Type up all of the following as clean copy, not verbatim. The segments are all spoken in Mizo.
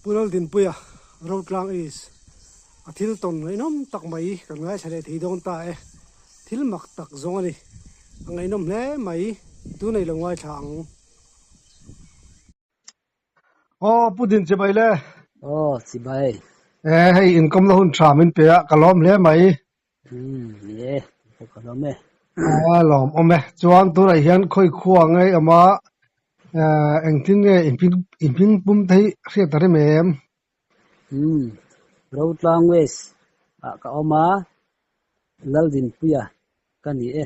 Pu Laldinpuia, Rotlang East, a thil tawn ngaihnawm tak mai kan ngaithla leh thei dawn ta e. Thil mak tak zawng a ni. A ngaihnawm hle mai, tunei lo ngaithla ang. Aw Pu Din chibai le. Aw chibai. E hei inkawmna hun tha min pe a, ka lawm hle mai. Umm ni e, pawh ka lawm e. A lawm awm e. Chuan tunah hian khawi khua ngei awm a, engtin nge in hming pum te hi hriat a rem em? Umm Rotlang West ah ka awm a, Laldinpuia ka ni e.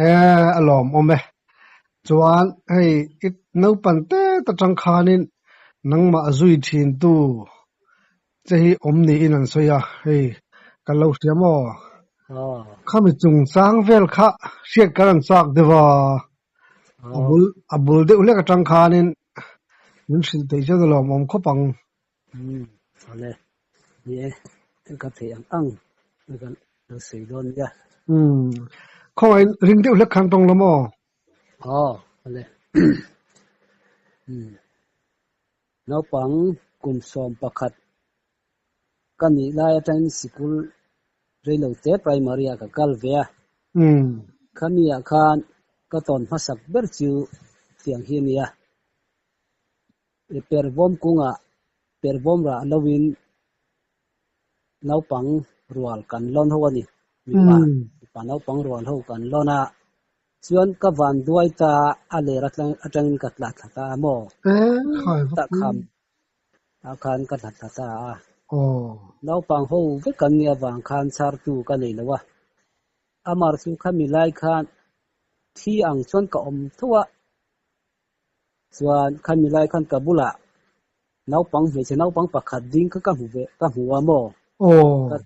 E a lawm awm e. Chuan hei i naupang tet atang khanin nangmah zui thintu che hi awm niin an sawi a, hei ka lo hria maw? Khami chungchang vel kha hriat kan an chak deuh a, a bul a bul deuh hlek atang khanin min hrilh theih chuan a lawmawm khawp ang. Umm awle ni e, ka theih ang ang ka lo sawi dawn nia. Umm khawngaih ring deuh hlek khan tawng lo maw? Aw awle umm. Naupang kum 11 ka nih lai atangin sikul reilote primary ah ka kal ve a. Khami ah khan ka tawn hmasak ber chu tiang hi a ni a. Pervawm kungah pervawm rah loin naupang rual kan lawn ho a ni. Mipa mipa naupang rual ho kan lawn a. Chuan ka van duai ta a ler atangin ka tla thla ta a maw? Tah kham ah khan ka tla thla ta a. Naupang ho vek an nih avang khan chhartu ka nei lo a. Amar chu khami lai khan thi ang chuan ka awm tho a. Chuan khami lai khan ka bulah naupang hmeichhe naupang pakhat ding kha ka hmu ve ka hmu a maw? Ka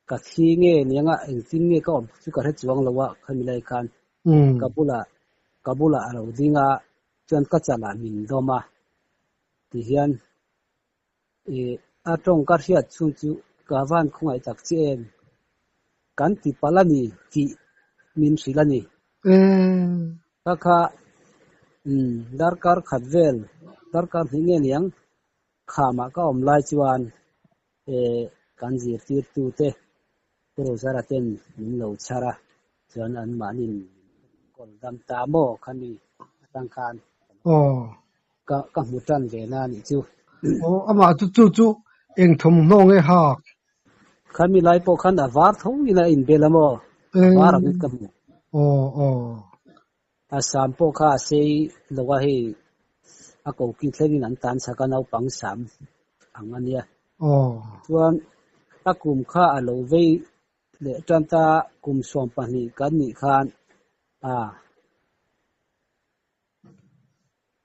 ka thi nge niang a engtin nge ka awm chu ka hre chuang lo a khami lai khan ka bulah ka bulah a lo ding a chuan ka chalah min dawm a tihian ih a tawng ka hriat chhung chu ka van khawngaih tak che em kan ti palh a ni tih min hrilh a ni. Ka kha umm darkar khat vel darkar hnih nge niang khamah ka awm lai chuan eh kan zirtirtu te Pu Rozara ten min lo chhar a chuan an mahni min kawl dam ta maw khami atang khan ka ka hmu tan ve na anih chu. Aw amah chu chu chu eng thawmhnaw nge hak? Khami lai pawh khan a var tho in a inbel a maw? A var angin ka hmu. Aw aw. A sam pawh kha a sei lo a hei a koki thlengin an tan chak a naupang sam ang a nia. Aw. Chuan a kum kha a lo vei leh tan ta kum 12 kan nih khan a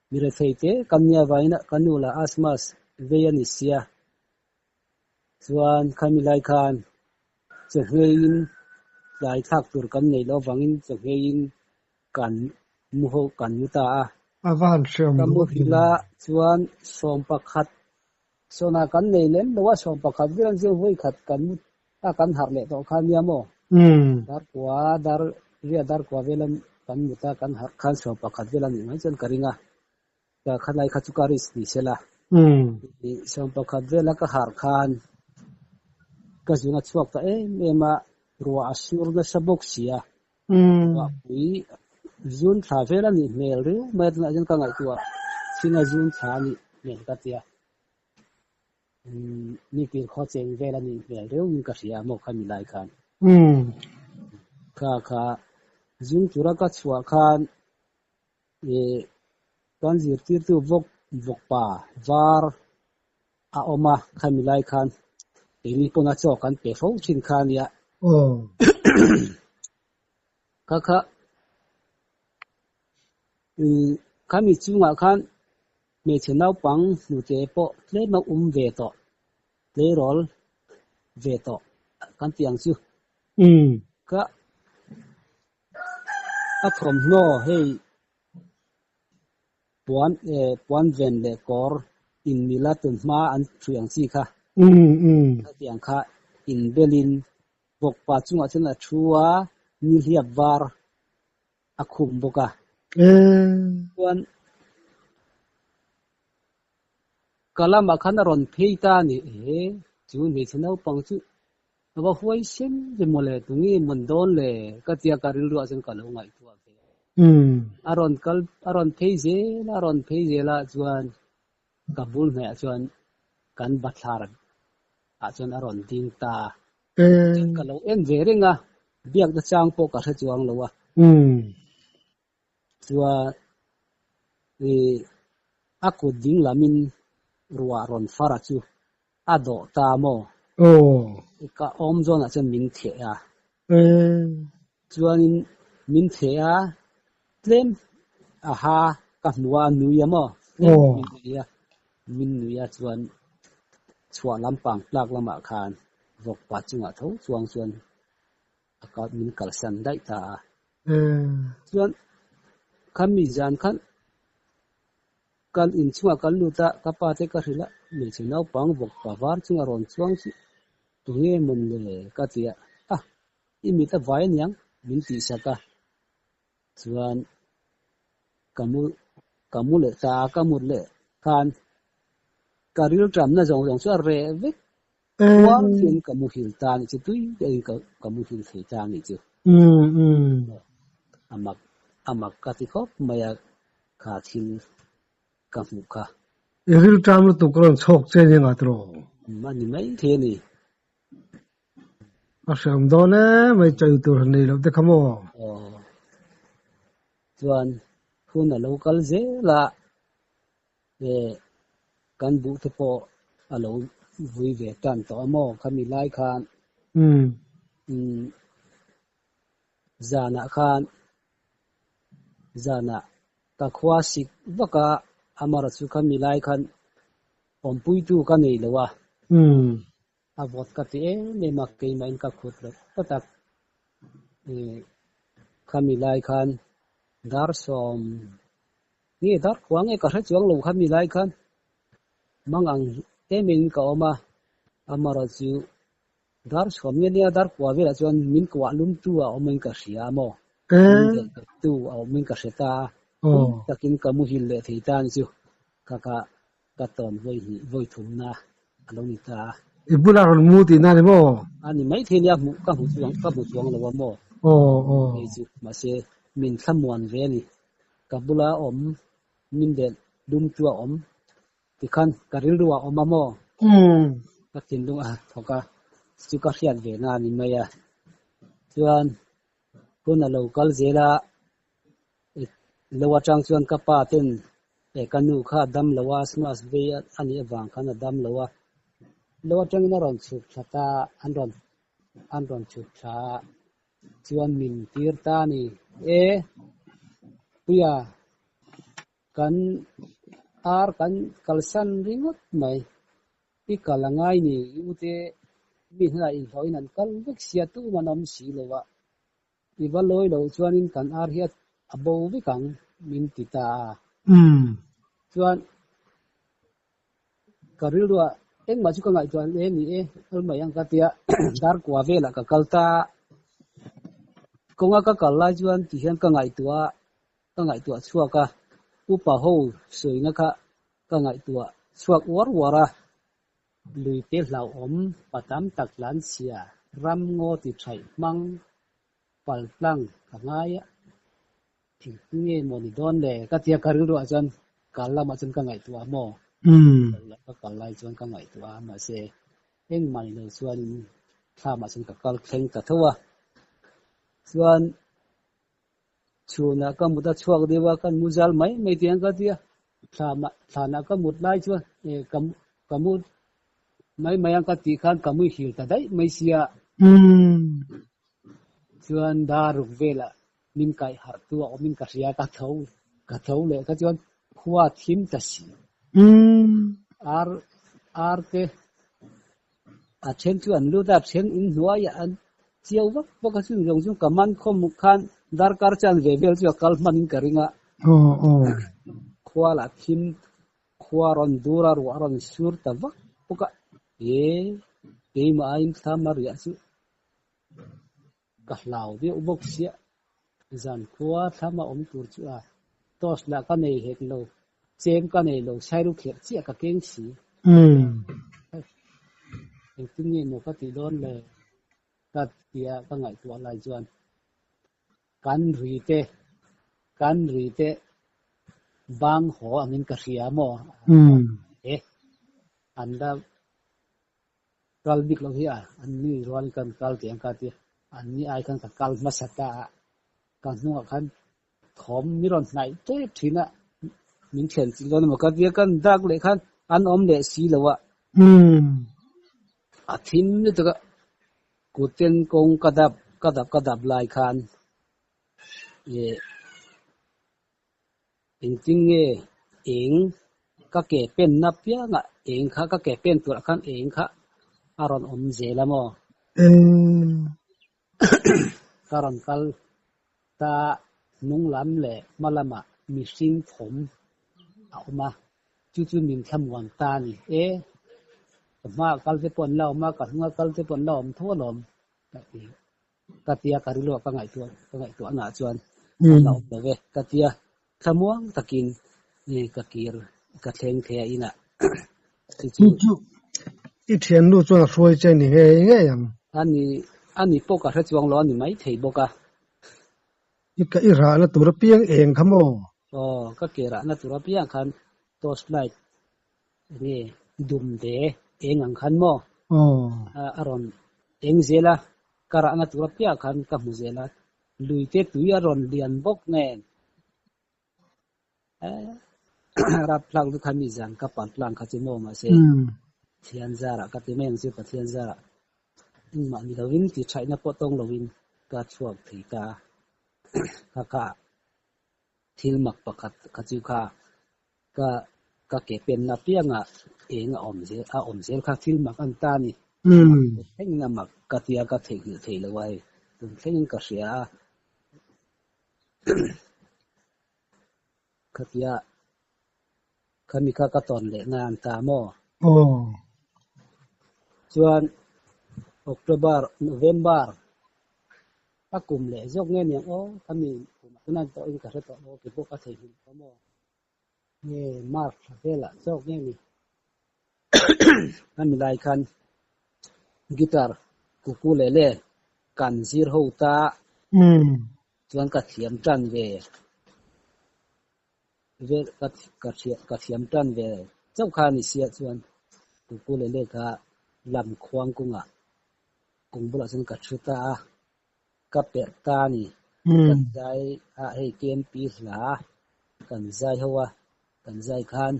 Mi rethei te kan nia vain ka nu lah asthma vei a ni sia. Chuan khami lai khan chawhngeiin tlai thlak tur kan nei loh avangin chawhngeiin kan mu ho kan mu ta a. A va han hriam Ka duh mu a hrilh a chuan 11 sawna kan nei lem lo a 11 vel an zir vawi khat kan mu a kan harh leh tawh kha nia maw? Dar kua dar ria dar kua vela kan mut a kan harh khan 11 vel a nih mai chuan ka ring a. Ka khanai kha chu ka risk ni sela. 11 vela ka harh khan ka zung a chhuak ta em em a ruah a sur nasa bawk si a. Ruah pui zun thla vel a nih hmel riau mai a tunah hian ka ngaihtuah thin a zun thla a nih hmel ka tia. Mi kir khaw cheng vel a nih hmel riau in ka hria a maw khami lai khan. Kha kha zung tura ka chhuah khan ih kan zirtirtu vawk vawkpa var a awm a khami lai khan keini pawn a chaw kan pe fo thin kha a nia. Kha kha ih khami chungah khan hmeichhe naupang hnute pawh tlem a um ve tawh tleirawl ve tawh kan tih ang chu. Ka a thawmhnaw hei puan eh puan ven leh kawr in mila tun hma an ṭhui ang chi kha. Khatiang kha inbelin bawkpa chungah chuan a thu a nihliap var a khum bawk a. Chuan Ka lamah khan a rawn phei ta a ni. Ehe, chu hmeichhe naupang chu a va huai sem ve maw le, tunge mawn dawn le? Ka tia ka rilruah chuan ka lo ngaihtuah ve a. A rawn kal, a rawn phei zel a, a rawn phei zel a chuan ka bul hnaihah chuan kan bathlar ah chuan a rawn ding ta a. Chuan ka lo en ve reng a, biakna chang pawh ka hre chuang lo a. Chuan ih a kut ding lamin ruah rawn far a chu a dawh ta maw? Ka awm zawnah chuan min theh a. Chuanin min theh a, tlem a ha ka hmu a, a nui a maw? Tlem min nui a, min nui a chuan chhuah lampang tlak lamah khan vawkpa chungah tho chuang chuan a kal min kalsan daih ta a. Chuan khami zan khan kan inchungah kan lut a, ka pa te ka hrilh a, hmeichhe naupang vawk pa var chunga rawn chuang chu tunge mawn le ka ti a, ah i mit a vai aniang min tihsak a. Chuan ka mu ka mu leh ta a, ka mut leh khan ka rilṭamna zawng zawng chu a reh vek. Puar hian ka muhil ta anih chu, tui deuhin ka ka muhil thei ta anih chu. A mak a mak ka ti khawp mai a, kha thil ka hmuh kha. I rilṭam lutuk rawn chhawk che nia ngah tawh. A ni mai thei a ni. A hreawm dawn e mai chawi tur han nei loh te kha maw? Aw. Chuan hun a lo kal zel a, eh kan buh te pawh a lo vui ve tan tawh a maw khami lai khan umm zanah khan zanah ka khua sik vak a amara chu khami lai khan awmpuitu ka nei lo a a vawt ka ti em em a keimahin ka khut loh phawt a eh khami lai khan dar sawm Nge dar khua nge ka hre chuang lo kha mi lai khan mang ang em in ka awm a, amarawh chu dar chhuam nge nia dar kua velah chuan min kuah lum tu a awm in ka hria a maw, min delh bet tu a awm in ka hre ta a, pui takin ka muhil leh thei ta ni chu ka ka ka tawn vawi hnih vawi thum na a lo ni ta a. I bulah rawn mu tihna a ni maw? A ni maithei nia hmuh ka hmu chuang ka hmu chuang lo a maw? Hei chu mahse min thlamuan ve a ni. Ka bula awm min delh dum chu a awm tikhan ka rilru a awm a maw? Ka thinlung a thawk a, chu ka hriat ve na a ni mai a. Chuan hun a lo kal zel a, lo atang chuan ka pa ten eh ka nu kha a dam lo a, Xmas vei a nih avang khan a dam lo a, lo atangin a rawn chhuk thla ta, an rawn an rawn chhuk thla a, chuan min tir ta a ni. E Puia, kan ar kan kalsan ringawt mai, i kal a ngai ni, i ute mi hnenah inhlawhin an kal vek sia tum an awm si lo a. I va lawi loh chuanin kan ar hi a bo vek ang, min ti ta a. Chuan ka rilruah engmah chu ka ngaihtuah e ni e, kal mai ang ka tia dar kua velah ka kal ta a. Kawnga ka kal lai chuan tihian ka ngaihtuah a, ka ngaihtuah chhuak a, upa ho sawina kha ka ngaihtuah chhuak uar uar a. Luite hlauhawm pa tam tak tlanchhia ram ngaw ti thaih hmang pal tlang ka ngai a, engtin nge maw ni dawn le ka tia ka rilruah chuan kal lamah chuan ka ngaihtuah a maw? Ka kal lai chuan ka ngaihtuah a, mahse engmah ni lo chuanin thlamah chuan ka kal thleng ta tho a, chuan Chhunah ka mut a chhuak deuh a, kan mu zal mai mai tih ang ka ti a. Thlamah, thlanah ka mut lai chuan eh ka ka mu mai mai ang ka tih khan ka muihil ta daih mai sia. Chuan daruk velah min kaih harh tu a awmin ka hria, ka tho ka tho leh kha chuan khua a thim ta si. Ar ar te A then chu an lut a, a then in hnuaiah an chiau vak vak a, chumi zawng chu ka man khawm khan darkar chuan ve vel chu a kal hman in ka ring a. Khua lah thim khua rawn dur a, ruah rawn sur ta vak bawk a, e keimah aiin thlam a riah chu ka hlau deuh bawk sia, zan khua thlam a awm tur chu a torch lah ka nei hek lo, chem ka nei lo, sairu kherh chiah ka keng si. Engtin nge maw ka tih dawn le ka tia ka ngaihtuah lai chuan kan ri te kan ri te bang haw angin ka hria maw e an la kal bik lo hi a an ni rualin kan kal tih ang ka tia an ni ai khan ka kal hmasa ta a ka hnungah khan thawm mi rawn hnaih tep thin a min thlen chilh dawn emaw ka tia kan dak leh khan an awm leh si lo a a thim lutuk a kuten kawng ka dap ka dap ka dap lai khan eh engtin nge eng ka ke pen na pianga eng kha ka ke pen turah khan eng kha a rawn awm zel a maw ka rawn kal ta hnung lam leh hma lamah mihring thawm a awm a chu chu min thlamuan ta a ni e ka hmaah kal te pawh an la awm a ka hnungah kal te pawh an la awm tho alawm ka ti ka tia ka rilru ah ka ngaihtuah ka ngaihtuah naah chuan an la awm lo ve ka tia thlamuang takin ka kir ka thleng thei a inah chu chu Chu i thiannu chuan a hruai che ni ngei ngei ang. Ani ani pawh ka hre chuang lo a ni maithei bawk a. I ka i rahna tur apiang eng kha maw? Aw, ka ke rahna tur apiang khan torch light enge dum ve eng ang khan maw? Aw. A rawn eng zel a, ka rahna tur apiang khan ka hmu zel a, lui te tui a rawn lian bawk nen. Rapthlak chu kha mi zan ka pal tlang kha chu maw mahse Pathian zarah ka ti mai ang chu Pathian zarah engmah ni lovin ti thaihna pawh tawng lovin ka chhuak thei ta kha kha thil mak pakhat kha chu kha ka ka ke penna piangah eng a awm zel a awm zel kha thil mak an ta a ni thlengin a mak ka tia ka theihnghilh thei lo a hei tun thlengin ka hria a. Khatia khami kha ka tawn leh na an ta maw? Aw. Chuan October, November a kum leh zawk nge niang aw khami kumah chuan an tawhin ka hre tawh lo kei pawh ka theihnghilh tawh maw? Nge March thla velah zawk nge ni? Khami lai khan guitar ukulele kan zir ho ta. Chuan ka thiam tan ve ve ka ka ka thiam tan ve chauh kha a ni sia chuan ukulele kha lam khuang kungah kung bulah chuan ka thu ta a ka perh ta a ni kan zai a hei KMP hla kan zai ho a kan zai khan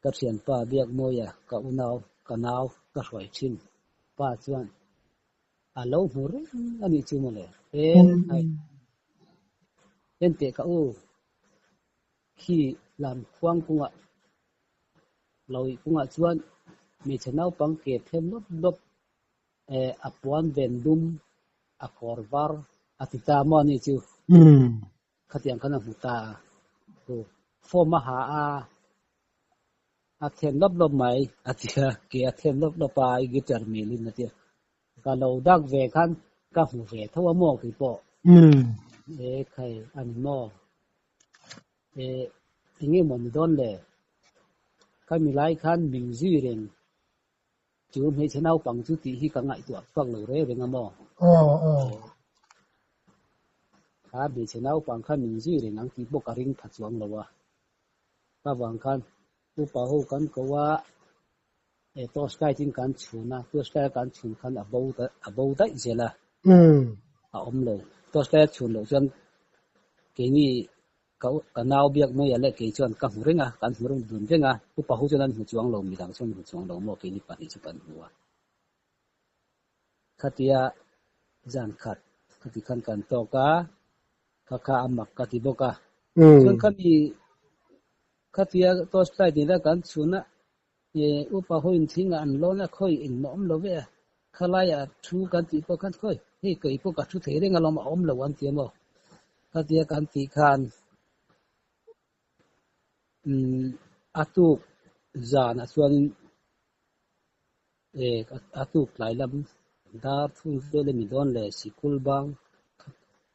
ka thianpa Biakmawia ka unau ka nau ka hruai thin pa chuan A lo hmu reng a nih chu mawle. E hai. En teh ka u. Khi lam khuang kungah lo ih kungah chuan hmeichhe naupang ke them lawp lawp e a puan ven dum a kawr var a ti ta maw a nih chu. Khatiang khan a hmu ta a. Form a ha a. A then lawp lawp mai a ti a, ke a then lawp lawp a i guitar mil in a ti a. Ka lo dak ve khan ka hmu ve tho a maw kei pawh. E khai a ni maw? E enge maw ni dawn le? Ka mi lai khan min zui reng chu hmeichhe naupang chu tih hi ka ngaihtuah chhuak lo reng reng a maw? Aw aw. Kha hmeichhe naupang khan min zui reng ang tih pawh ka ring tha chuang lo a. Ka vang khan upa ho kan ko a, e torch light in kan chhun a, torch light a kan chhun khan a bo a bo daih zel a, a awm lo. Torch light a chhun loh chuan keini ka ka nau biak mai a leh kei chuan ka hmu reng a, kan hmu reng dun reng a, upa ho chuan an hmu chuang lo, midang chuan an hmu chuang lo maw keini pahnih chu kan hmu a. Khatia zan khat khati khan kan tawk a, kha kha a mak ka ti bawk a. Chuan khami khatia torch light nena kan chhun a, eh upa hoin thing ah an lawn a, khawi engmah awm lo ve a, khalaiah thu kan tih pawh khan khawi hei kei pawh ka thu thei reng alawm a awm lo an ti a maw. Khatia kan tih khan umm a tuk zanah chuanin Eh, a tuk tlai lam dar thum vel a ni dawn le, sikul bang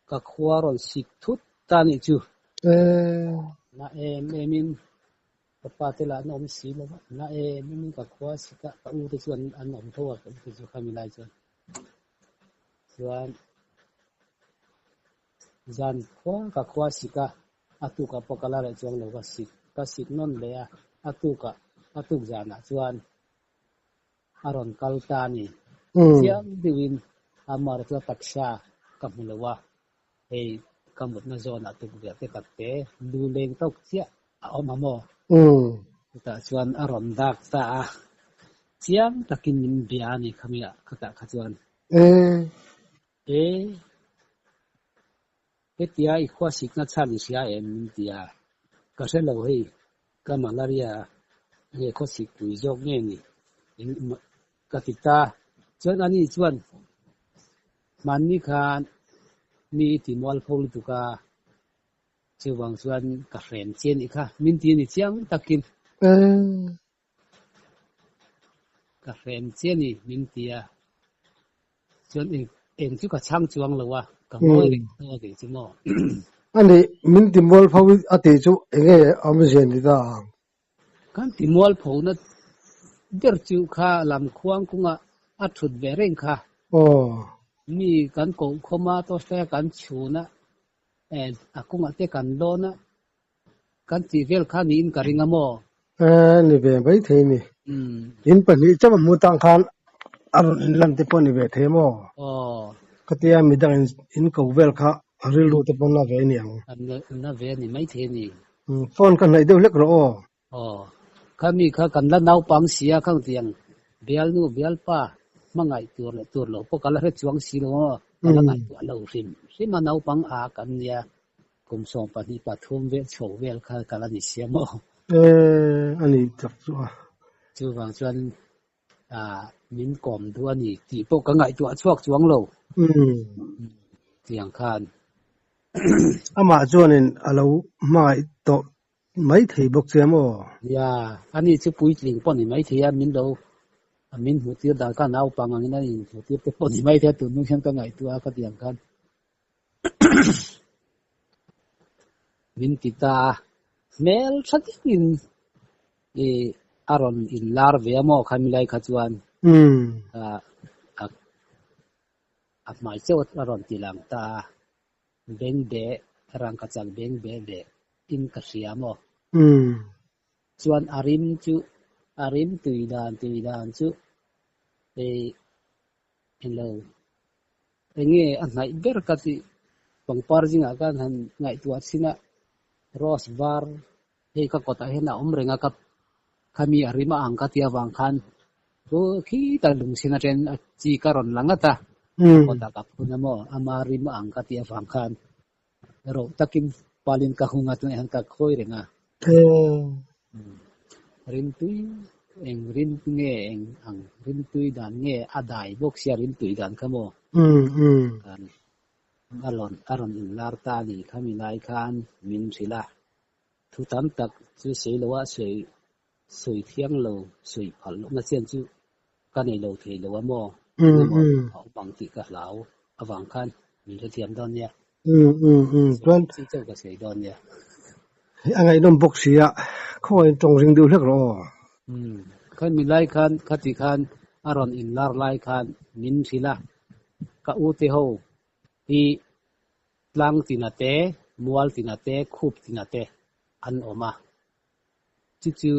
ka khua rawn sik thut ta nih chu. Na em em in Ka pa te lah an awm si lo a, na em em in ka khua sik a, ka u te chu an an awm tho a, ka u te chu khami lai chuan chuan zan khua ka khua sik a, a tukah pawh ka la reh chuang lo ka sik ka sik nawn leh a, a tukah a tuk zanah chuan a rawn kal ta a ni. Chiang deuhin amah chu a taksa ka hmu lo a, hei ka mutna zawnah tukverh te tak te lu leng tawk chiah a awm a maw? Chutah chuan a rawn dak ta a, chiang takin min bia a ni khami ah khatah kha chuan. E, hetia i khuasikna chhan i hria em min ti a, ka hre lo hei ka malaria nge khawsik pui zawk nge ni ka ti ta. Chuan ani chuan hmanni khan mi i ti mualpho lutuk a, chuvang chuan ka hrem che anih kha min ti a ni chiang takin. Ka hrem che a ni min ti a, chuan eng eng chu ka chhang chuang lo a, ka ngawi reng tawh a kei chu maw. A nih, min ti mualpho a tih chu eng nge awmzia ni ta ang? Kan ti mualpho na ber chu kha lam khuang kawngah a thut ve reng kha. Aw. Mi kan koh khawm a, tawhlai kan chhun a, a kawngah te kan lawn a, Kan tih vel kha niin ka ring a maw? E, ni ve mai thei ni. In pahnih chauh a hmu tang khan a rawn inlan te pawh ni ve thei a maw? Aw. Khatia midang in ko vel kha a rilru te pawh na ve a ni ang. Na ve a ni mai thei a ni. Phone ka hnaih deuh hlek rawh aw. Aw. Khami kha kan la naupang si a khang tiang bialnu bialpa hmangaih tur leh tur loh pawh ka la hre chuang si lo maw? Ka la ngaihtuah lo hrim hrim a naupang a kan nia. Kum 23 vel chho vel kha ka la ni sia maw? Eh, a ni tak chu a. Chuvang chuan ah min kawm duh a ni tih pawh ka ngaihtuah chhuak chuang lo. Tiang khan. Amah chuanin a lo hmangaih tawh mai thei bawk che maw? Nia, ani chu puitling pawh ni mai thei a, min lo min hmuh tir dan kha naupang angin a inhmuh tir te pawh ni mai thei a, tunlung hian ka ngaihtuah a khatiang khan. Min ti ta a, hmel tha deuhin i a rawn inlar ve a maw khami lai kha chuan a hmai chauh a rawn ti lang ta a, bengbeh rangkachak bengbeh leh in ka hria maw? Chuan a rim chu a rim tui dan tui dan chu i Hello. Enge a hnaih ber ka tih pangpar zingah khan han ngaihtuah chhin a, rose var hei ka kawtah hian a awm reng a ka khami a rim a ang ka tih avang khan chu khita lungchhin atangin a chi ka rawn la ngat a, ka kawtah ka phun a maw ama rim a ang ka tih avang khan ro takin palin ka hung a tunah hian ka khawi reng a. Rimtui eng rim nge eng ang rimtui dan nge a dai bawk sia rimtui dan kha maw? Kan a rawn a rawn inlar ta a ni khami lai khan min hrilh a, thu tam tak chu sawi lo a sawi sawi thiang lo sawi phal lohna chian chu ka nei lo thei lo a maw? Engemaw a awm ang tih ka hlau avang khan min hrethiam dawn nia. Chuan Chi chauh ka sawi dawn nia. A ngaihnawm bawk si a, khawngaih tawng ring deuh hlek rawh aw. Khami lai khan khati khan a rawn inlar lai khan min hrilh a, ka u te ho hi tlang tina te, mual tina te, khup tina te an awm a. Chu chu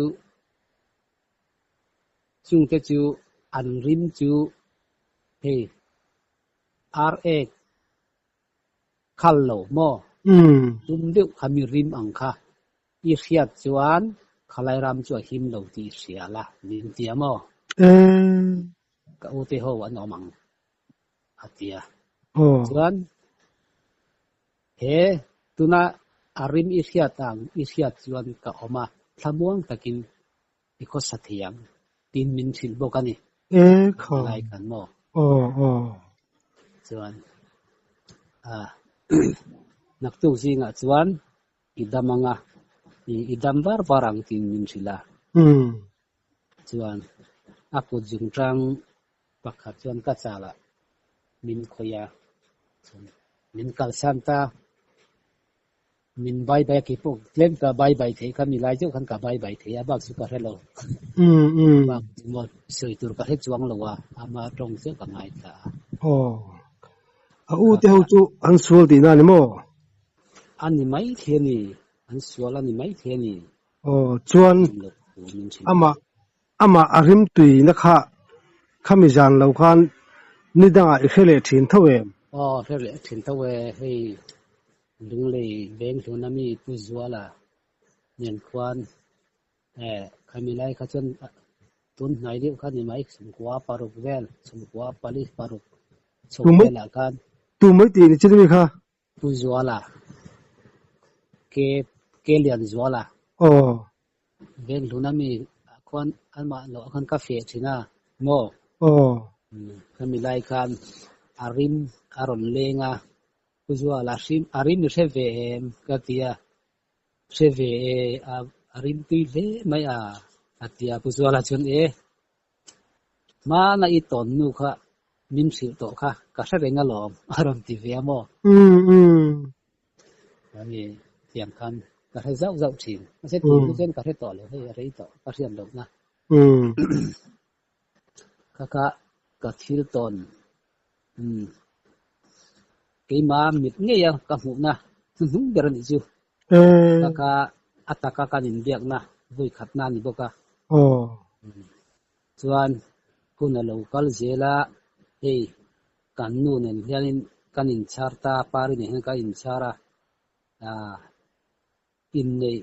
chungte chu an rim chu hei ar ek Khal lo maw? Tum deuh kha mi rim ang kha. I hriat chuan khalai ram chu a him lo tih i hria la, min tia maw? Ka u te ho an awm ang, a tia. Chuan he tuna a rim i hriat ang i hriat chuan ka awm a, thlamuang takin i khawsa thei ang tiin min hrilh bawk a ni. E kha. Lai khan maw? Aw aw. Chuan a naktuk zingah chuan i dam ang a, i dam var var ang tiin min hrilh a. Chuan a kut zungtang pakhat chuan ka chalah min khawih a, chuan min kalsan ta. Min bye bye a keipawh tlem ka bye bye thei kha mi lai deuh khan ka bye bye thei a bak chu ka hre lo. Bak engmaw sawi tur ka hre chuang lo a, ama tawng chiah ka ngaithla a. Aw. A u te ho chu an sual tihna a ni maw? A ni mai thei a ni, an sual a ni mai thei a ni. Aw chuan amah amah a rimtuina kha khami zan lo khan ni dangah i hre leh thin tho em? Aw hre leh thin tho e, hei Lunglei veng hluna mi Pu Zuala nen khuan eh khami lai kha chuan tun hnai deuh kha ni mai chhungkua paruk vel chhungkua pali paruk chho velah khan Tu mai tih ni chin mi kha? Pu Zuala Ke Ke Lian Zuala Aw. Veng hluna mi ah khuan amah loh khan ka feh thin a maw? Aw. Khami lai khan a rim a rawn leng a Pu Zuala hrim a rim i hre ve em? ka ti a, hre ve e, a a rim tui hle mai a, a ti a, Pu Zuala chuan e, hmana i tawn nu kha min hrilh tawh kha ka hre reng alawm a rawn ti ve a maw? Umm umm. Ani tiang khan ka hre zauh zauh thin, mahse tun hi chuan ka hre tawh lo hei a rei tawh ka hriat lohna. Umm. Kha kha ka thil tawn umm keima mit ngei a ka hmuhna hnuhnung ber a nih chu. Kha kha a taka kan inbiakna vawi khatna a ni bawk a. Chuan hun a lo kal zel a, hei kan nu nen hianin kan inchhar ta, Pari nen hian kan inchhar a, ah inneih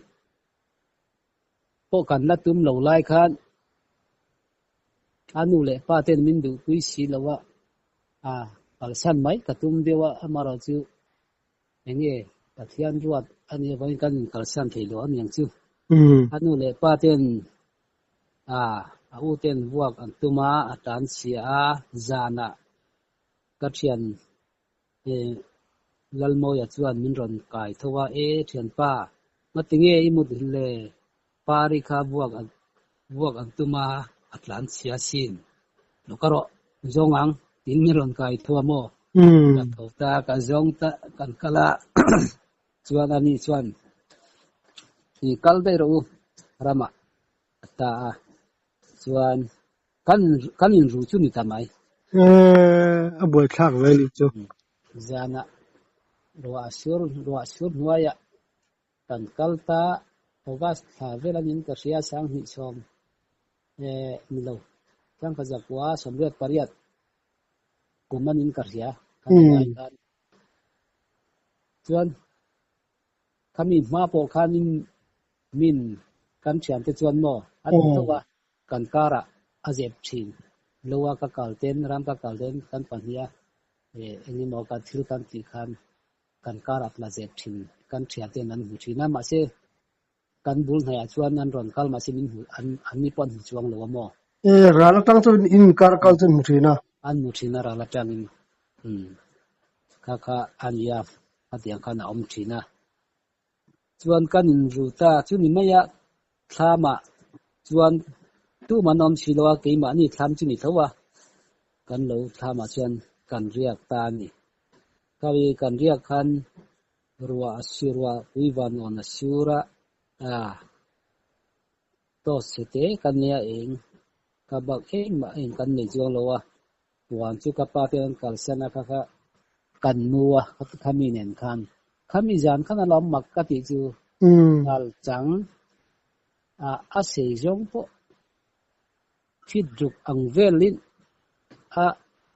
pawh kan la tum lo lai khan a nu leh pa ten min duhpui si lo a, a kalsan mai ka tum deuh a, amaherawh chu eng nge Pathian ruat a nih avangin kan inkalsan thei lo a niang chu. A nu leh pa ten a a u ten vuak an tum a, a tan chhia a, zanah ka thian Lalmawia chuan min rawn kai tho a, E thianpa, ngatinge i mut le? Pari kha vuak vuak an tum a, a tlan chhia sin. Lo ka rawh, zawng ang, tiin min rawn kai tho a maw? Ka tho ta, ka zawng ta, kan kal a, chuan ani chuan, I kal daih rawh u, ramah a ta a, chuan Kan kan inru chu ni ta mai. Eh, a buaithlak ve ni chu. Zanah ruah sur ruah sur hnuaiah kan kal ta August thla vel anin ka hria sanghnih sawm eh ni lo Sangkhat zakua sawmriat pariat kum anin ka hria kan lai khan chuan Khami hma pawh khanin min kan thiante chuan maw a ti tho a, kan karah a zep thin. Lo a ka kal ten, ram ka kal ten kan pahnih a eng emaw kan thil kan tih khan kan karah tla zep thin kan thianten an hmu thin a, mahse kan bul hnaihah chuan an rawn kal mahse min hmu an anni pawh an hmu chuang lo a maw. E ral atang chuan in kar kal chu an hmu thin a. An hmu thin a ral atangin umm kha kha a nia. Khatiang khan a awm thin a. Chuan kan inru ta chu ni mai a, thlamah chuan tumah an awm si lo a, keimahni thlam chu ni tho a, kan lo thlamah chuan kan riak ta a ni. Khawi kan riak khan ruah a si ruah pui van awn a sur a, ah toss chhe te kan nei a eng ka bak engmah eng kan nei chuang lo a, Puan chu ka pa te an kalsan a kha kha kan nu a khami nen khan khami zan khan a lo mak ka tih chu ngal chang a a sei zawng pawh fit ruk ang velin a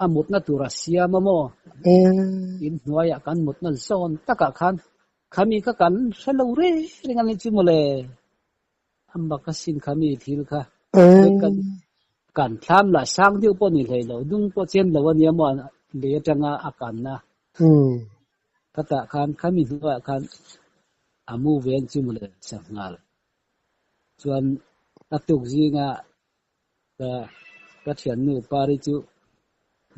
a mutna tur a siam a maw in hnuaiah kan mutna zawn takah khan khami kha kan hre lo reng reng a ni chu mawle. A mak asin khami thil kha. Kan kan thlam lah sang deuh pawh ni hlei lo, dung pawh chen lo ania maw lei atanga a kanna. Khatah khan khami hnuaiah khan a mu ve ang chu mawle sanghal. Chuan a tuk zinga ka ka thiannu Pari chu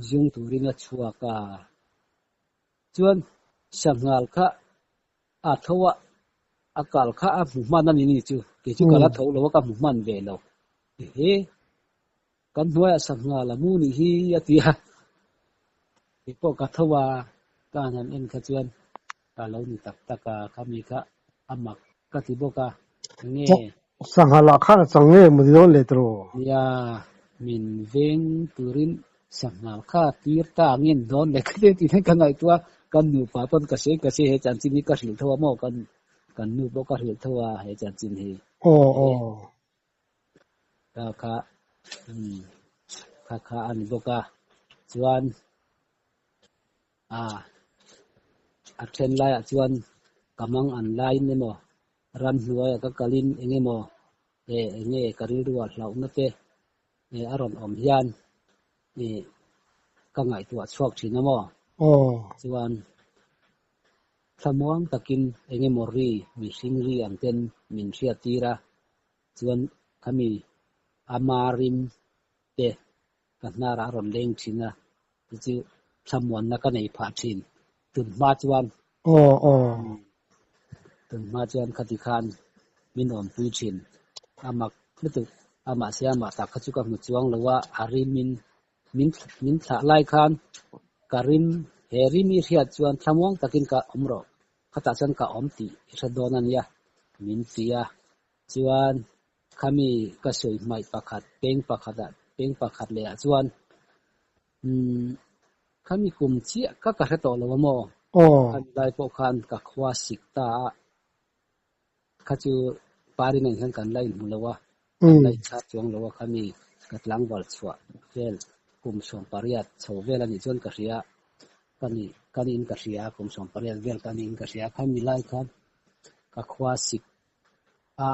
zung turin a chhuak a. Chuan sanghal kha A tho a, a kal kha a hmu hman a ni ni chu. Kei chu ka la tho lo a, ka hmu hman ve lo. Ehe, kan hnuaiah sanghal a mu nih hi a ti a. Kei pawh ka tho a, ka han en kha chuan A lo ni tak tak a, khami kha a mak ka ti bawk a, enge? Sangha lah khan a chang nge maw ni dawn le tiraw? Nia, min veng turin sangha kha tir ta angin dawn le ka ti tih hian ka ngaihtuah a, kan nupa pawn ka sawi ka sawi he chanchin hi ka hrilh tho a maw, kan kan nu pawh ka hrilh tho a he chanchin hi. Aw aw. Kha kha umm kha kha a ni bawk a, chuan A, a then laiah chuan ka mang an laiin emaw ramhnuaiah ka kalin eng emaw eh eng nge ka rilruah hlauhna te eh a rawn awm hian ih ka ngaihtuah chhuak thin a maw? Aw. Chuan thlamuang takin eng emaw ri mihring ri ang ten min hriat tir a, chuan khami ama rim te ka hnarah a rawn leng thin a, chu chu thlamuanna ka nei phah thin. Tun hma chuan Aw aw. Tun hma chuan khati khan min awmpui thin. A mak lutuk a, mahse amah tak kha chu ka hmu chuang lo a, a rimin min min thlah lai khan ka rim he rim i hriat chuan thlamuang takin ka awm rawh, khatah chuan ka awm tih i hre dawn a nia min ti a, Chuan khami ka sawi hmaih pakhat peng pakhatah peng pakhat leh ah chuan umm khami kum chiah kha ka hre tawh lo a maw? Aw. Khami lai pawh khan ka khua sik ta a, kha chu Parin ah hian kan la inhmu lo a, kan la inchhar chuang lo a, khami ka tlangval chhuah vel kum 18 chho vel a nih chuan ka hria, ka nih ka niin ka hria, kum 18 vel ka niin ka hria, khami lai khan ka khua sik a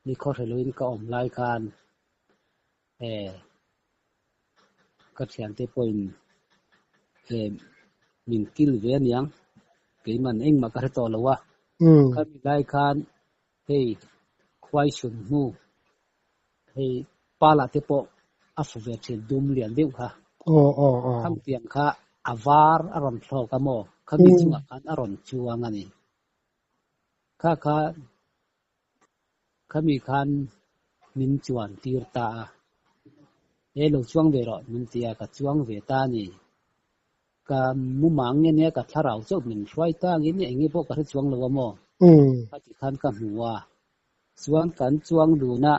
ni khawhreluin ka awm lai khan he ka thiante pawhin he min kil ve aniang keiman engmah ka hre tawh lo a khami lai khan hei khuai sun hnu hei pala te pawh a fu ve thin dum lian deuh kha khang tiang kha a var a rawn thlawk a maw khami chungah khan a rawn chuang a ni. Kha kha khami khan min chuan tir ta a, He lo chuang ve rawh min ti a, ka chuang ve ta a ni. Ka mumang nge nia ka thlarau chauh min hruai ta angin eng nge pawh ka hre chuang lo a maw? Kha ti khan ka hmu a, chuan kan chuang dun a,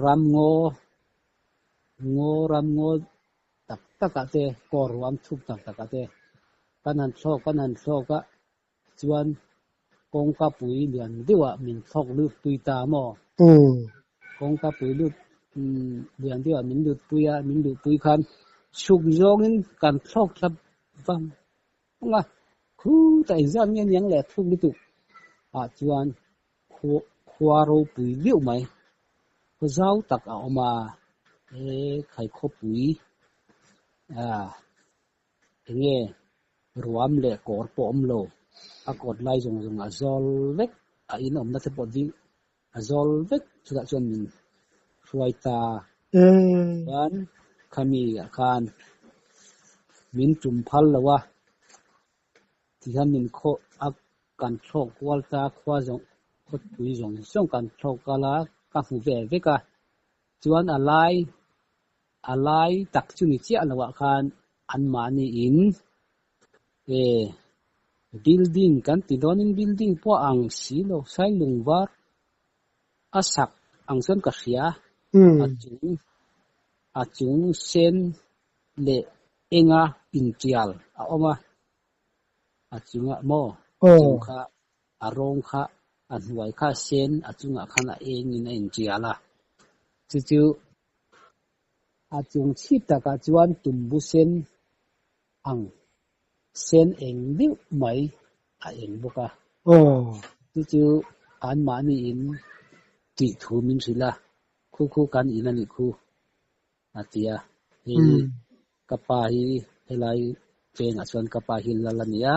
ram ngaw ngaw ram ngaw tak takah te kawr ruam thuk tak takah te kan han thlawk kan han thlawk a, Chuan kawngka pui lian deuhah min thlawk lut pui ta maw? Kawngka pui lut lian deuhah min lut pui a, min luh pui khan chhuk zawngin kan thlawk thla vang vang a, khutah engzat nge niang leh thluk lutuk ah chuan khua ropui deuh mai, khaw zau tak a awm a, he khaikhawpui ah Enge ruam leh kawr pawh awm lo, a kawt lai zawng zawng a zawl vek, a in awmna te pawh ding a zawl vek, chutah chuan min hruai ta. Chuan khami ah khan min tum phal lo a, tihian min khawh a kan thlawk kual ta, khua zawng khawpui zawng zawng kan thlawk kal a, ka hmu ve vek a, chuan a lai A lai tak chu ni chiah loh ah khan anmahni in e building kan ti dawn in building pawh a ang si lo sailung var a sak ang chuan ka hria a chung a chung sen leh enga intial a awm a a chungah maw a chung kha a rawng kha a hnuai kha sen a chungah khan a eng in a intial a chu chu. A chung chhip takah chuan tumbu sen ang sen eng deuh mai a eng bawk a. Chu chu anmahni in tih thu min hrilh a, khu khu kan in a nih khu a ti a. Hei hi ka pa hi helai vengah chuan ka pa hi lal a ni a,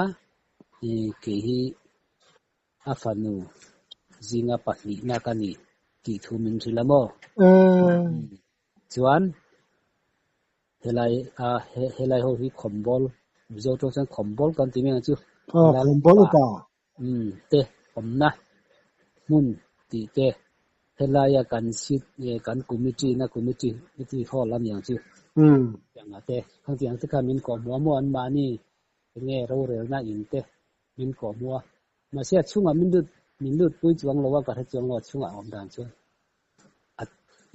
kei hi A fanu zinga pahnihna ka ni tih thu min hrilh a maw? Chuan helai a helai ho hi khawmbawl Mizo tawng chuan khawmbawl kan ti mai ang chu. Aw khawmbawl upa. Te awmna hmun tih te helaia kan seat kan committee na committee committee hall a ni ang chu. Tiang ah te khang tiang te kha min kawhhmuh a maw anmahni enge rorelna in te. Min kawh hmu a, mahse a chhungah min lut min lut pui chuang lo a, ka hre chuang lo a chhungah a awm dan chuan a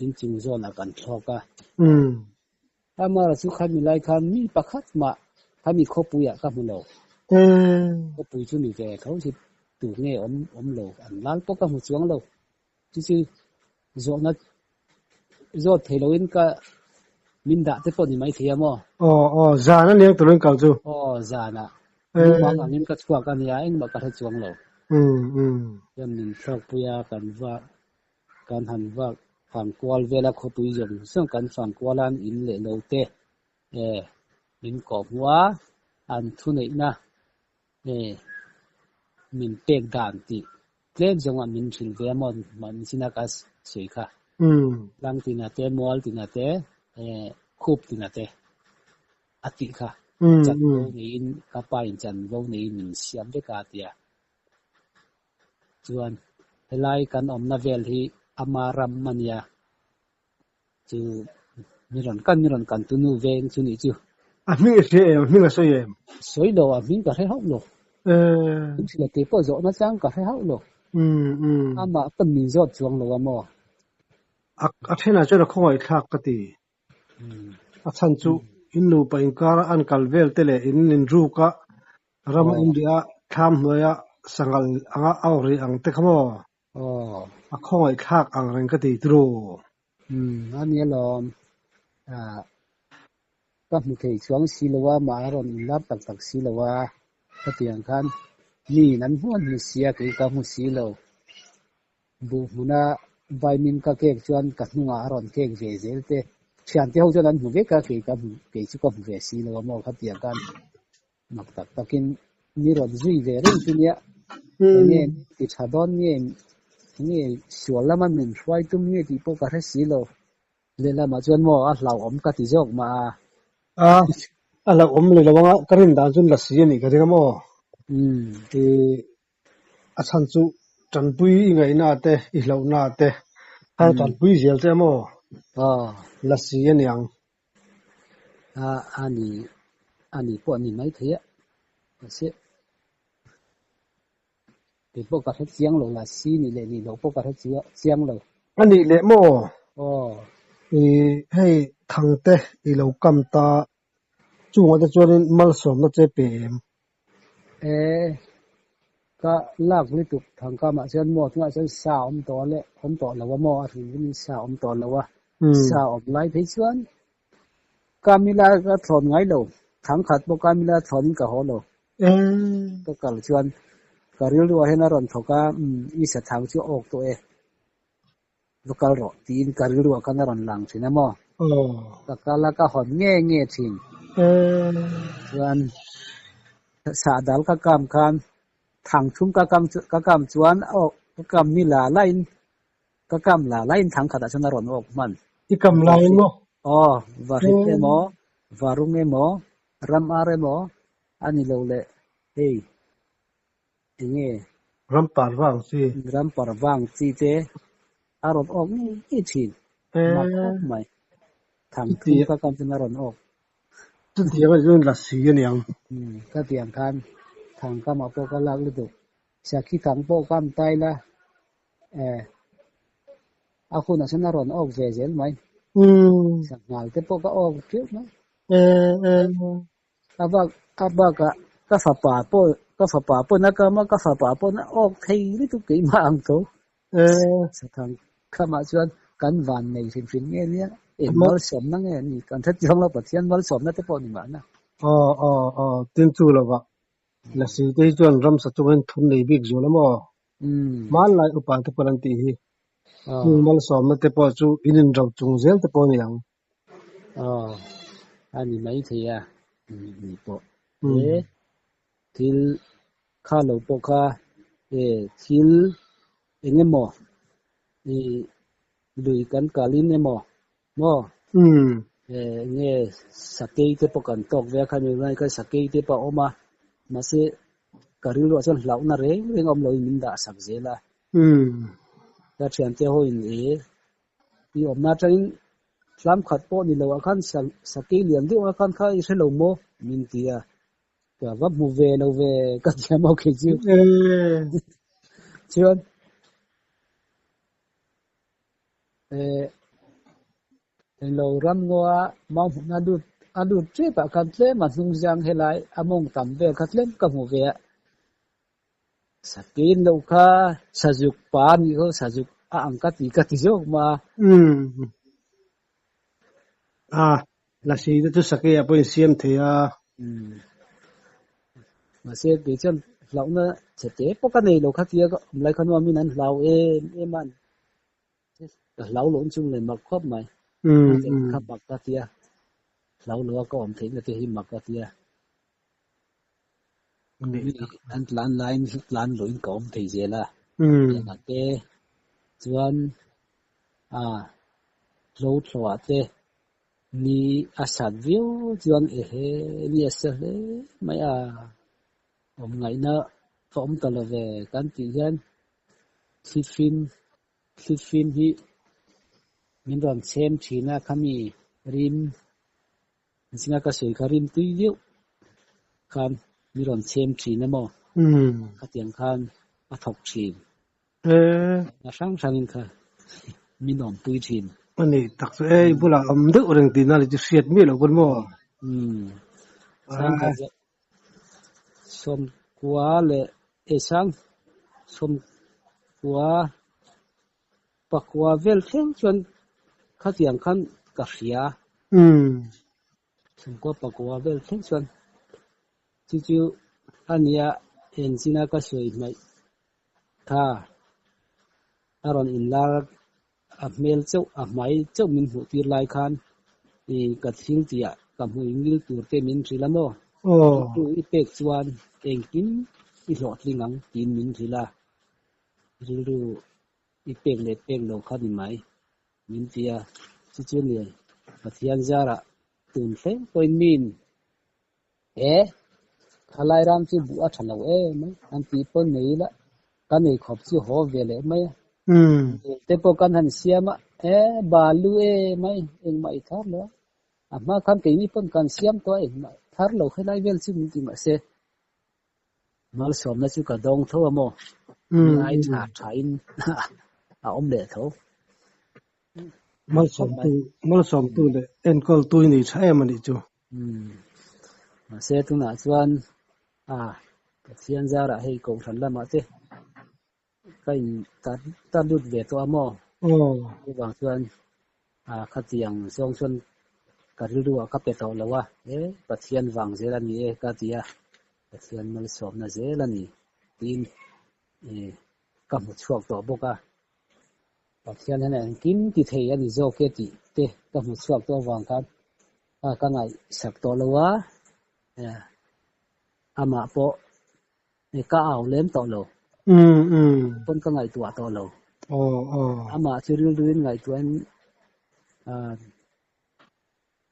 inchung zawnah kan thlawk a. Amara chu khami lai khan mi pakhat mah khami khawpuiah ka hmu lo. Khawpui chu ni ve tho si tur nge awm awm lo an lal pawh ka hmu chuang lo. Chu chu zawhna zawt thei loin ka min dah te pawh ni mai thei a maw? Aw aw zan a niang turin kal chu. Aw zanah mumang angin ka chhuak a nia engmah ka hre chuang lo. Chuan min thlawkpui a kan va kan han va fang kual vel a khawpui zawng zawng kan fang kual a an in leh lo te e min kawh hmuh a an thuneihna e min pek dan tih tlem zawngah min hrilh ve a maw mahni china ka sawi kha tlang tina te mual tina te e khup tina te a tih kha chanvo neiin ka pa in chanvo neiin min siam vek a tia. Chuan helai kan awmna vel hi ama ram a nia, chu mi rawn kan mi rawn kan tunu veng chu nih chu. A hming i hria em? A hming a sawi em? Sawi lo, a hming ka hre hauh lo. Min hrilh a tih pawh zawhna chang ka hre hauh lo. Amah pawn min zawt chuang lo a maw? A thenah chuan a khawngaihthlak ka ti. A chhan chu in nupa inkara an kal vel te leh in inruk a, ram a inriah a, thlam hnuaia sanghal anga a awk rih ang te kha maw? A khawngaihthlak ang reng ka ti turu. Umm a nia lawm. Ka hmu thei chuang si lo a, mah a rawn inlar tak tak si lo a, hetiang khan miin an hmuh an hmu si a, kei ka hmu si lo. Buh hmuna vaimin ka kek chuan ka hnungah a rawn kek ve zel te. Thiante ho chuan an hmu vek a, kei ka hmu, kei chu ka hmu ve si lo a maw khatiang khan mak tak takin mi rawn zui ve reng chu nia. Enge ti tha dawn nge, enge sual lama min hruai tum nge tih pawh ka hre si lo. Lehlamah chuan maw a hlauhawm ka ti zawk mah a. A, a hlauhawm leh lo anga ka rin dan chuan la si a nih ka ring a maw? A chhan chu tanpui i ngaihna te, i hlauhna te, kha tanpui zel che maw? La si a niang. A, a ni, a ni pawh a ni maithei a, mahse kei pawh ka hre chiang lo la si nih leh nih loh pawh ka hre chiang lo. A nih leh maw? I hei Thangte i lo kam ta Chungah te chuanin malsawmna che pe em? E, ka lak lutuk thangkamah chuan maw tunah chuan sa awm tawh leh awm tawh lo a maw a hrim hrimin sa awm tawh lo a, sa awm lai phei chuan Kamila ka thlawn ngai lo, thangkhat pawh Kamila thlawnin ka haw lo. Ka kal chuan ka rilruah hian a rawn thawk a, umm i sa thang chu a awk tawh e. Va kal rawh tiin ka rilruah khan a rawn lang thin a maw? Ka kal a, ka hawn nge nge thin. Chuan sahdal ka kam khan thang thum ka kam ka kam chuan aw ka kam ni la lain ka kam la lain thang khatah chuan a rawn awk hman. I kam laiin maw? Aw, va hrit emaw, va rung emaw, ram ar emaw a ni lo le hei. Enge? Ram par vang chi. Ram par vang chi te a rawn awk ngei ngei thin. Mak khawp mai. Thang thum ka kam chuan a rawn awk. Chutiang a chuan la si a niang. Umm ka tiang khan thang kamah pawh ka lak lutuk. Sakhi thang pawh kam ta ila eh a hunah chuan a rawn awk ve zel mai. Sanghal te pawh ka awk teuh mai. A bak a bakah ka fapa pawh ka fapa pawn a kam a, ka fapa pawn a awk thei lutuk keimah ang tho. Sathang khamah chuan kan van nei hrim hrim nge nia, eng malsawmna nge a ni kan hre chiang lo, Pathian malsawmna te pawh ni mahna. Aw aw aw, tin chu lovah Lasi te hi chuan ramsa chungin thum nei bik zual a maw? Hmanlai upa te pawh an tih hi. Chung malsawmna te pawh chu in inro chung zel te pawh a ni ang. Aw, a ni maithei a, ni pawh. He thil kha lo pawh kha e thil eng emaw i lui kan kalin emaw maw eng nge sakei te pawh kan tawk ve a khami lai khan sakei te pawh a awm a, mahse ka rilruah chuan hlauhna reng reng a awm loin min dah sak zel a. Ka thiante hoin e I awmna atangin tlam khat pawh ni loah khan sakei lian deuh a khan kha i hre lo maw? min ti a. Ka va hmu ve lo ve ka thiam ho khi chu. Chuan eh lo ram ngaw a mau hmun a lut a lut tep ah khan tlem a hnung zang helai a mawng tam vel kha tlem ka hmu ve a. Sakin lo kha sazuk pa a nih khaw sazuk a ang ka ti ka ti zawk ma. Umm. A lasi te chu sakei ah pawh in siam thei a. Umm. Mahse kei chuan hlauhna chhe te pawh ka nei lo kha tia ka awm lai kha nuamin an hlau em em a. Ka hlau lo chung leh mak khawp mai. Kha mak ka tia. Hlau lo a ka awm theihna te hi mak ka tia. Mi an tlan laiin tlan loin ka awm thei zel a. Tiangah te chuan a hlo thlawhah te ni a sat viau chuan ehe ni a sa hle mai a. Awm ngaihna ka awm ta lo ve kan tih hian thlifim thlifim hi min rawn chhem thin a khami rim Zinga ka sawi kha rim tui viau khan mi rawn chhem thin emaw khatiang khan a thawk thin. A hrang hrangin kha min awmpui thin. A ni tak chu e, i bulah awm deuh reng tihna leh chu hriat miah loh pawn maw? Sang khat zet sawmkua leh e sang sawmkua Pakua vel thleng chuan khatiang khan ka hria. Chhungkua pakua vel thleng chuan chu chu a nia engchina ka sawi hmaih kha a rawn inlar a hmel chauh a hmai chauh min hmuh tir lai khan i ka thil tihah ka hmui ngil tur te min hrilh a maw? Rilru i pek chuan engkim i hlawhtling ang tiin min hrilh a, rilru I pek leh pek lo kha ni mai, min ti a, chu chu ni Pathian zarah tun thleng pawhin min e khalai ram chu buh a tha lo em mai an tih pawn nei ila ka nei khawp chu haw ve leh mai a, te pawh kan han siam a, e balu e mai engmah i thar lo a, a hma khan keini pawn kan siam tawh a engmah thar lo helai vel chu min ti mahse. Malsawmna chu ka dawng tho a maw? Mi ai tha tha in a awm leh tho. Malsawmtu, malsawmtu leh enkawltu i nei tha em a nih chu. Mahse tunah chuan a Pathian zarah hei Kohhran lamah te ka in tar lut ve tawh a maw? Chuvang chuan khatiang zawng chuan ka rilru ah ka pe tawh lo a, e Pathian vang zel a ni e ka ti a, Pathian malsawmna zel a ni tiin ka hmu chhuak tawh bawk a, Pathian hian engkim ti thei a ni zawk e tih te ka hmu chhuak tawh avang khan ka ngaihsak tawh lo a, amah pawh Ka au lem tawh lo. Pawn ka ngaihtuah tawh lo. Amah chu rilruin ngaihtuahin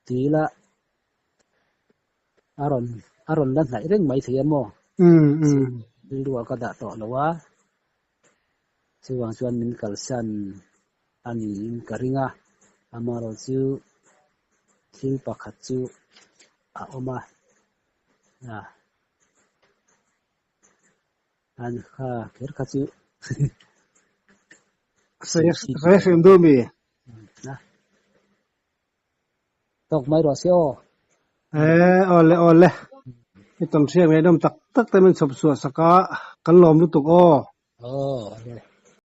ti ila a rawn a rawn la hnaih reng mai thei a maw? Rilruah ka dah tawh lo a. Chuvang chuan min kalsan a niin ka ring a. Amaherawhchu thil pakhat chu a awm a. An kha kher kha chu Sawi hrim duh mi? Tawk mai rawh se aw. Eh, awle awle. I tawn hriat ngaihnawm tak tak te min chhawp chhuah sak a, kan lawm lutuk aw. Aw, awle.